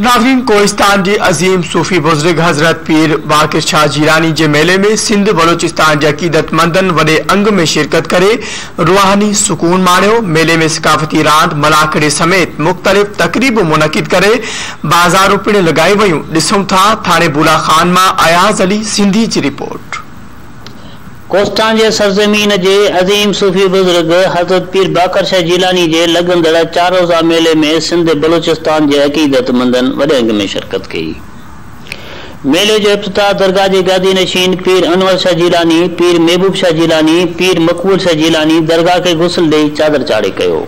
नाज़रीन, कोहिस्तान जे अज़ीम सूफ़ी बुज़ुर्ग हज़रत पीर बाक़िर शाह जीलानी जे मेले में सिंध बलोचिस्तान जे अक़ीदतमंदनि वॾे अंग में शिरकत करे रूहानी सुकून माणियो। मेले में सकाफ़ती रांदि, मलाखड़े समेत मुख़्तलिफ़ तक़रीबूं मुनक़िद करे बाज़ारूं पिणु लॻाई वयूं। ॾिसूं था थाणे बुला ख़ान मां अयाज़ अली सिंधी जी रिपोर्ट। कोस्तान जे सरज़मीन जे अज़ीम सूफ़ी बुज़ुर्ग हज़रत पीर बाक़र शाह जीलानी जे लॻंदड़ 4 रोज़ा मेले में सिंध बलोचिस्तान जे अक़ीदतमंदनि वॾे अंग में शिरकत कई। मेले जो इफ्तिताह दरगाह जे गादी नशीन पीर अनवर शाह जीलानी, पीर महबूब शाह जीलानी, पीर मक़बूल शाह जीलानी दरगाह खे गुस्ल ॾेई चादर चाढ़े कयो।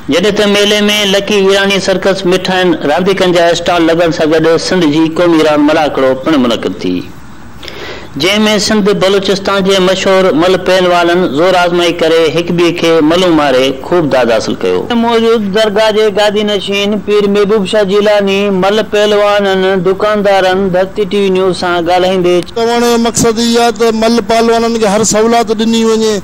जॾहिं त मेले में लकी ईरानी सर्कस, मिठाइनि, रांदीकनि जा स्टॉल लॻण सां गॾु सिंध जी क़ौमी रांदि मलाखड़ो पिणु मुनक़िद थी, जंहिंमें सिंध बलोचिस्तान जे मशहूर मल पहलवाननि ज़ोर आज़माई करे हिक ॿिए खे मलूं मारे ख़ूब दाद हासिल कयो। मौजूद दरगाह जे गादी नशीन पीर महबूब शाह जीलानी मल पहलवाननि, दुकानदारनि धरती टीवी न्यूज़ सां ॻाल्हाईंदे चवण जो मक़सदु इहो आहे त मल पहलवाननि खे हर सहूलियत ॾिनी वञे।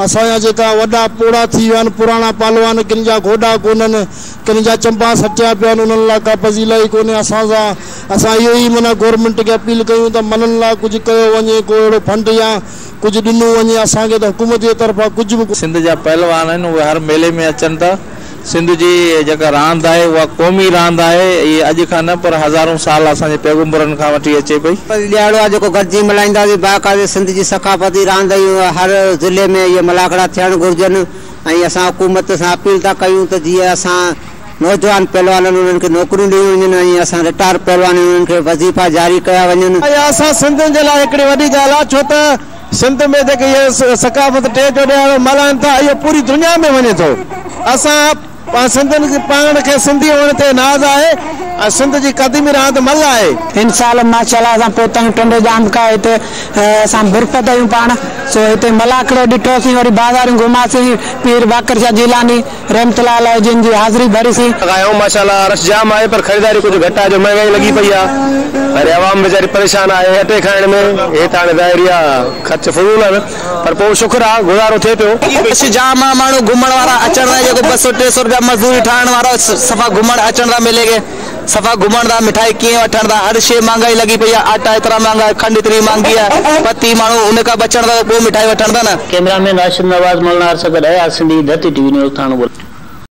असांजा जेका वॾा पोड़ा थी विया आहिनि, पुराणा पहलवान, किन जा गोॾा कोन्हनि, किन जा चंपा सटिया पिया आहिनि, उन्हनि लाइ का पज़ीलाई कोन्हे। असां सां असां इहो ई माना गवर्नमेंट खे अपील कयूं त मलनि लाइ कुझु कयो वञे, को अहिड़ो फंड या कुझु ॾिनो वञे असांखे त हुकूमत जे तरफ़ां कुझु बि। सिंध जा पहलवान आहिनि उहे हर मेले में अचनि था। सिंध जी जेका रांदि आहे उहा क़ौमी रांदि आहे। इहा अॼु खां न पर हज़ारों साल असांजे पैगम्बरनि खां वठी अचे पई। ॾियारो आहे जेको गॾिजी मल्हाईंदासीं, बाक़ाइदे सिंध जी सकाफ़ती रांदि आहे। हर ज़िले में इहे मलाखड़ा थियणु घुर्जनि ऐं असां हुकूमत सां अपील था कयूं त जीअं असां नौजवान पहलवाननि उन्हनि खे नौकरियूं ॾियूं वञनि ऐं असां रिटायर पहलवान उन्हनि खे वज़ीफ़ा जारी कया वञनि। इहा असां सिंधियुनि जे लाइ हिकिड़ी वॾी ॻाल्हि आहे, छो त सिंध में जेके इहे सकाफ़त टे जो ॾियारो मल्हाइनि था, इहो पूरी दुनिया में वञे थो। असां सिंधियुनि खे पाण खे सिंधी हुअण ते नाज़ आहे ऐं सिंध जी क़दीमी रांदि मल आहे। हिन साल माशाअल्लाह असां पहुता आहियूं टंडो जाम खां, हिते असां बुरफत आहियूं पाण, सो हिते मलाखड़ो ॾिठोसीं, वरी बाज़ारियूं घुमासीं, पीर बाक़िर शाह जीलानी रहमतुल्लाह अलैह जिन जी हाज़िरी भरीसीं। आयो माशाअल्लाह रश जाम आहे पर ख़रीदारी कुझु घटि आहे, जो महंगाई लॻी पई आहे। अरे आवाम वीचारी परेशान आहे अटे खाइण में, हे त हाणे ज़ाहिर आहे ख़र्च फ़ज़ूल आहिनि, पर पोइ शुक्र आहे गुज़ारो थिए पियो। रश जाम आहे, माण्हू घुमण वारा अचण था, जेको 200-300 रुपया मज़दूरी ठाहिण वारो सफ़ा घुमण अचण था मेले खे, सफ़ा घुमण था, मिठाई कीअं वठण था, हर शइ महांगाई लॻी पई आहे, आटा एतिरा महांगा, खंड एतिरी महांगी आहे, पत्ती माण्हू उन खां बचण था पोइ मिठाई वठण था न। कैमरामैन राशिद नवाज़ मलनार सां गॾु अयाज़ सिंधी, धरती टीवी न्यूज़, थाणो।